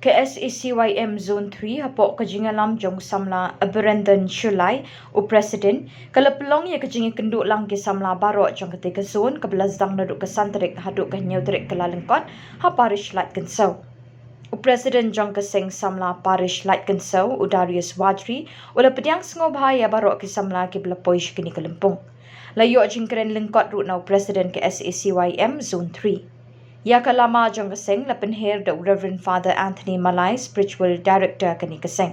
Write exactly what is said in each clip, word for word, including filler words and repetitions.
Ka S A C Y M Zone three hapoh ka jingïalam jong u samla Abrendon Shullai, u President, ka la pynlong ïa ka jingïakynduh lang ki samla baroh jong katei ka zone kaba la sdang naduh ka san tarik haduh ka hynñiew tarik Kyllalyngkot ha Parish Laitkynsew. U President jong ka seng samla Parish Laitkynsew, u Darius Wajri, u la pdiang sngewbha ïa baroh ki samla kiba la poi sha kane ka lympung. La ïoh jingkren lyngkot ruh na u President ka S A C Y M Zone three. Ïa ka lama jong ka seng la pynher da u Reverend Father Anthony Malai, Spiritual Director kane ka seng.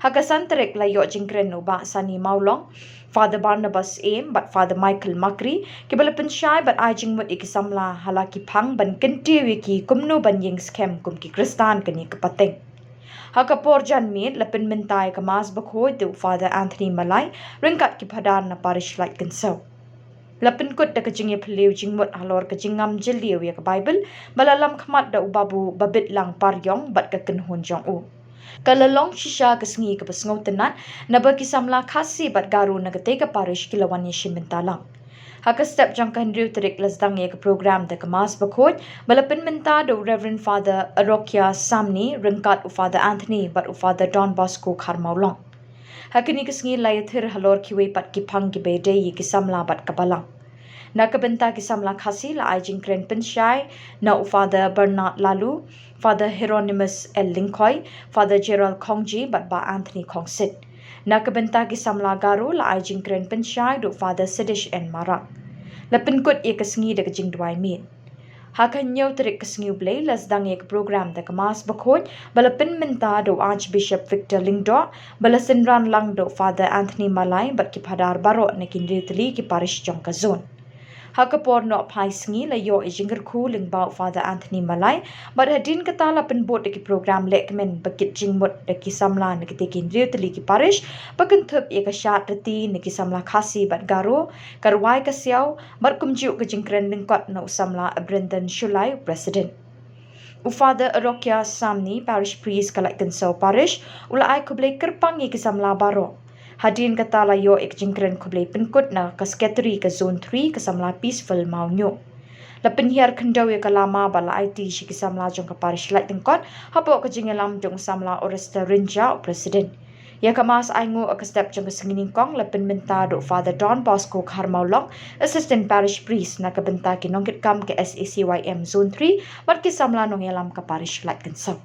Ha ka san tarik la ïoh jingkren na u Bah Sani Mawlong, Father Barnabas Syiem bad Father Michael Makri, kiba la pynshai bad ai jingmut ïa ki samla ha la ki phang ban kyntiew ïa ki kumno ban ïeng skhem kum ki Khristan kane ka pateng. Ha ka por janmiet la pynmynta ïa ka Mass Bakhuid da u Father Anthony Malai, ryngkat ki phadar na Parish Laitkynsew. La pynkut da ka jingïaphylliew jingmut halor ka jingngam jylliew ïa ka Baibl, ba la lam khmat da u Babu Babitlang Pariong bad ka kynhun jong u. Ka la long shisha ka sngi kaba sngewtynnat, naba ki samla Khasi bad Garo na katei ka parish ki la wan ïashim bynta lang. Ha ka step jong ka hynriew tarik la sdang ïa ka program da ka Mass Bakhuid, ba la pynmynta da u Reverend Father Arokia Samni, ryngkat u Father Anthony bad u Father Don Bosco Kharmawlong. Ha kane ka sngi la ïathir halor kiwei pat ki phang kiba ïadei ïa ki samla bad ka balang. Na ka bynta ki samla Khasi la ai jingkren pynshai na u Father Bernard Laloo, Father Hieronymus L Lyngkhoi, Father Gerald Khongji bad Bah Anthony Khongsit. Na ka bynta ki samla Garo la ai jingkren pynshai da u Father Sidish N Marak. La pynkut ïa ka sngi da ka jingduwai miet. Ha ka hynñiew tarik ka sngi U Blei la sdang ïa ka program da ka Mass Bakhuid, ba la pynmynta da u Archbishop Victor Lyngdoh, ba la synran lang da u Father Anthony Malai bad ki phadar baroh na ki hynriew tylli ki parish jong ka zone. Ha ka por nohphai sngi la ïoh ïa jingkyrkhu lyngba u Father Anthony Malai, bad hadien kata la pynbud ïa ki program lehkmen ba kit jingmut da ki samla na kitei ki hynriew tylli ki parish, ba kynthup ïa ka shad riti na ki samla Khasi bad Garo, ka rwai ka siaw, bad kumjuh ka jingkren lyngkot na u samla Abrendon Shullai, u President. U Father Arokia Samni, Parish Priest ka Laitkynsew Parish, u la ai khublei kyrpang ïa ki samla baroh. Hadien kata la ïoh ïa ka jingkren khublei pynkut na ka Secretary ka Zone three ka samla Peaceful Mawñiuh. La pynhiar khyndew ïa ka lama bad la aiti sha ki samla jong ka Parish Laityngkot, hapoh ka jingïalam jong u samla Orester Rynjah, u President. Ïa ka Mass ainguh ha ka step jong ka sngi nyngkong la pynmynta da u Father Don Bosco Kharmawlong, Assistant Parish Priest, na ka bynta ki nongkitkam ka S A C Y M Zone three bad ki samla nongïalam ka Parish Laitkynsew.